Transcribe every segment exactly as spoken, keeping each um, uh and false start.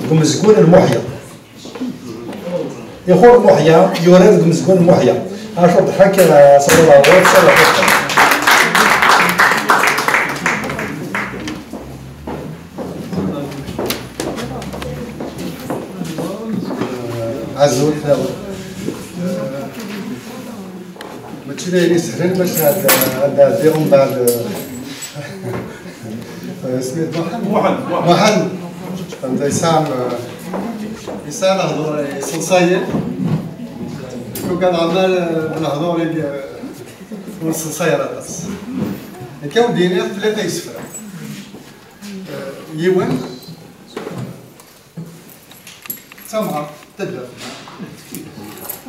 Deg umezgun n Muḥya. Ixur Muḥya, yurar deg umezgun n Muḥya. Acu ḍḥek, eh, ṣṣwara, ɣur-k ṣṣwara. Azul, azul. Mačči d ayen isehlen bac ad, ad ɛeddiɣ umbeɛd, eh, isem-is Muḥend. Muḥend, Muḥend. Muḥend. Anda yesɛa, eh, yesɛa lehdur iṣeḍsayen. Tukan ɛmal, eh, lehdur i, eh, ur nṣeḍsay ara aṭas. Nekk ad wen-d-iniɣ tlata isefra. Eh, yiwen, d tamɣart, d taddart.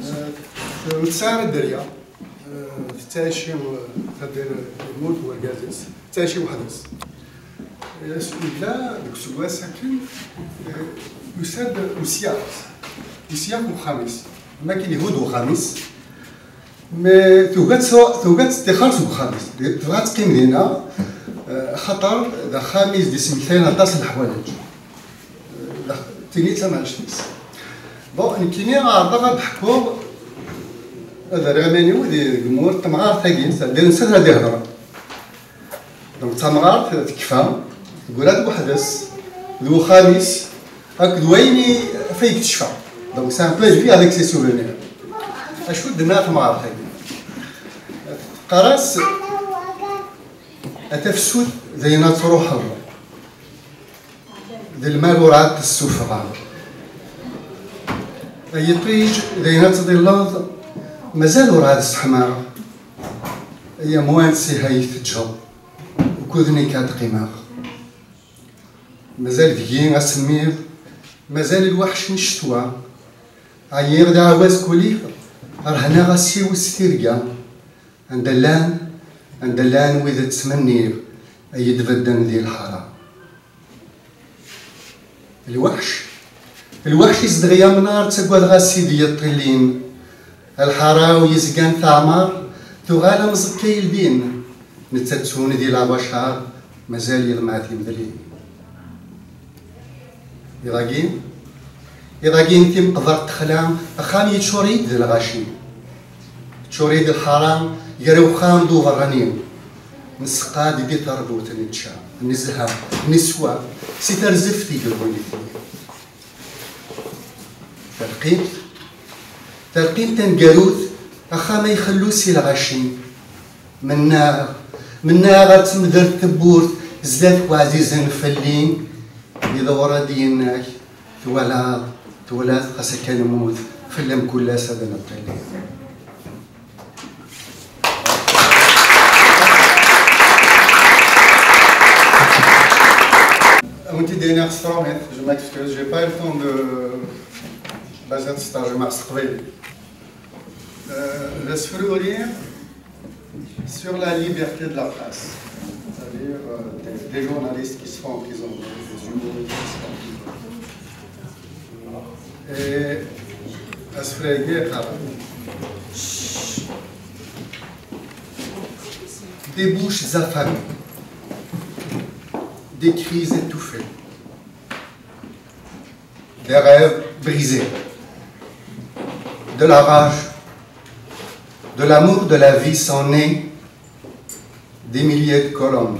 Eh, ur tesɛi ara dderya. Eh, tettɛici, eh, taddart, lmut n urgaz-is, tettɛici weḥd-s. Eh, s-, yella deg useggas akken, eh, yusa-d usyax, usyax n uxxam-is. Am akken ihudd uxxam-is, mais tugi ad tt-, tugi ad teṭṭixer seg uxxam-is. Tebɣa ad teqqim dinna, eh, axaṭer d axxam i s-d-ismektayen aṭas n leḥwayeǧ. Tini d tamɛict-is. Bon, nekkini ɛerḍeɣ ad d-ḥkuɣ ad rreɣ iman-iw di, deg umur n temɣart-agi, c'est-à-dire nettat ad d-ihder. Donc, d tamɣart tekfa, teggra-d weḥd-s, d uxxam-is, akked wayen i, ɣef ay tecfa. Donc, c'est un peu une vie avec ses souvenirs. Acu d-tenna temɣart-agi? Teqqar-as, a tafsut, d ayen ad truḥeḍ. D lmal ur ɛad tessufɣeḍ. Ay iṭij, d ayen ad tḍilleḍ, mazal ur ɛad sseḥmaɣ. Ay amwan, si ha yi-teǧǧeḍ, ukud nekk ad qqimeɣ. Mazal deg-i asemmiḍ, mazal lweḥc n ccetwa. Ɛyiɣ d aɛwaz kuliɣ, rehneɣ assiw s tirga. Anda llan, anda llan wid ttmenniɣ ay d-bedden di lḥara? Lweḥc, lweḥc izdeɣ yamnar, ttaggadeɣ a sidi yeṭṭilin. Lḥara-w yezgan teɛmer, tuɣal am ẓekka yeldin. Netta ttun di lawacar, mazal yeḍmeɛ timedlin. Iḍ-agi, iḍ-agi n timeqbert texla, axxam yeččur-iyi-d d lɣaci. Teččur-iyi-d lḥara gar uxxam d uberrani. Nesseqad di terbut, nečča, nezha, neswa, si terzeft i yewwi nitni. Talqimt, talqimt taneggarut, axxam ay xellu si lɣaci. Mennaɣ, mennaɣ ar temdel tewwurt zdat weɛzizen fell-i, iḍewwer-d yenna-k, twalaḍ, twalaḍ, xas akka nemmut, fell-am kul ass ad neṭṭili. Awen-t-id-iniɣ s tṛumit, je m'excuse, j'ai pas eu le temps de, bac ad testarjumeɣ s teqbaylit. Euh, d asefru uri sur la liberté de la presse, c'est-à-dire, euh, des, des journalistes qui se font emprisonner, des humoristes qui se font emprisonner. Et asefru-agi, débouches affamées, des cris étouffés, des rêves brisés, de la rage, de l'amour de la vie sont nées des milliers de colombes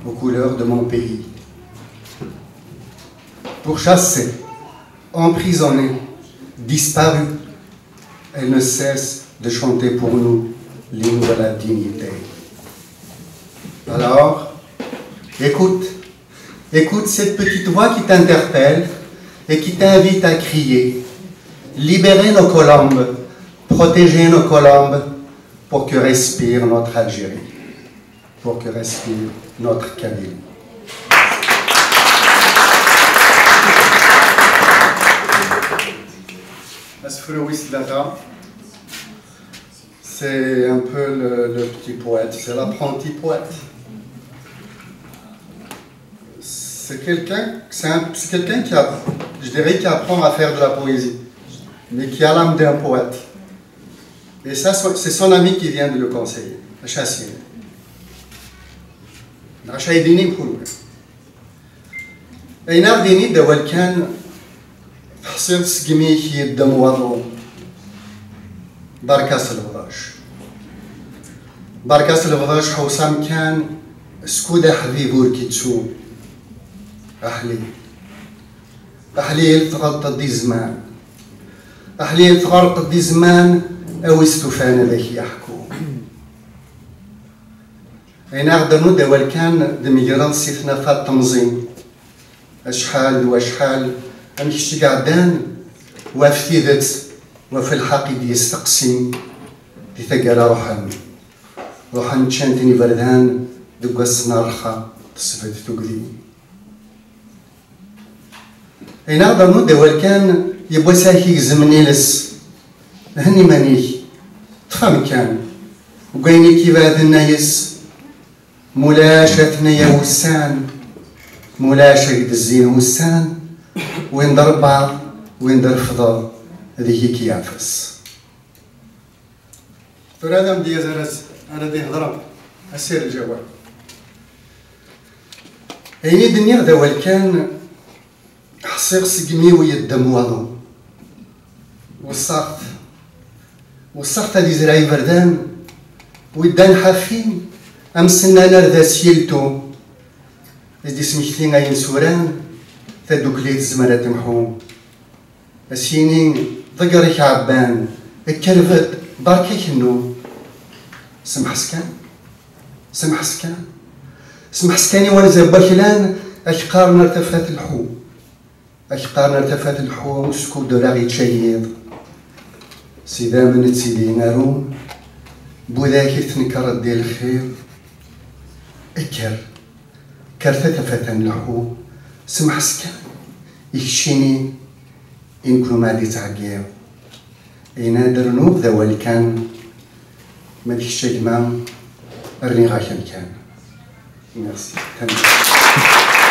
aux couleurs de mon pays. Pourchassées, emprisonnées, disparues, elles ne cessent de chanter pour nous l'hymne de la dignité. Alors, écoute, écoute cette petite voix qui t'interpelle et qui t'invite à crier. Libérez nos colombes, protégez nos colombes pour que respire notre Algérie, pour que respire notre Kabylie. Asefru wis tlata. C'est un peu le, le petit poète, c'est l'apprenti poète. C'est quelqu'un, c'est un, c'est quelqu'un qui a, je dirais, qui apprend à faire de la poésie, mais qui a l'âme d'un poète. Et ça, c'est son ami qui vient de le conseiller, Achassine. Achaïdini Mkoulouk. Ayen aɣ-d-ini-d awal kan, teḥṣiḍ segmi i k-yeddem waḍu. Berka-s lebḍac. Berka-s lebḍac, ḥewṣam kan, skud aḥbib ur k-ittu. Aḥlil. Aḥlil tɣelṭeḍ di zzman. Aḥlil tɣelṭeḍ di zzman, a wi s-tufan ad ak-yeḥku. Ayen aɣ-d-rnu-d awal kan, d-megreḍ si tnafa n temẓi. Acḥal d wacḥal am kečč i iɛeddan, wa ɣef tidet, wa ɣef lḥeqq i d-yesteqsi. Di taggara ruḥen, ruḥen ččan-ten iberdan deg wass n rrxa, tesbed tugdi. Ayen aɣ-d-rnu-d awal kan, yiwwas-ak igezmen iles, hen iman-ik, ṭṭef amkan, deg wayen i k-ibeɛden ayes, mulac a t-naya wussan, mulac a k-d-zzin wussan, win d rebbaḍ, win d refdeḍ, deg-k i k-yeɛfes. Tura ad am-d-yaz ara s-, ara d-ihedṛen, asir lǧawab. Ayen i d-nniɣ d awal kan, ḥṣiɣ segmi wi yeddem waḍu. Weṣṣaɣ-t, weṣṣaɣ-t ad izreɛ iberdan, wi ddan ḥafi, am sennan ar d as-yiltu, i d-ismekti ayen suran, tadukli tezmer ad temḥu. As-yini, ḍegger-ik ɛebban, kker bedd, berka kennu. Semḥes kan, semḥes kan, semḥes kan i wanza n waklan, ak-qqaren ar tafat lḥu. Ak-qqaren ar tafat lḥu, skud ur aɣ-yečča yiḍ. S idammen nettili arum, budak i tnekreḍ di lxir. Kker, kker ta tafat n lḥu, semḥes kan, i keččini, i nekk ma ad yettɛeggiḍ. Ayen ad rnuɣ d awal kan, ma d kečč a gma, rniɣ-ak amkan. Merci. Tanemmirt.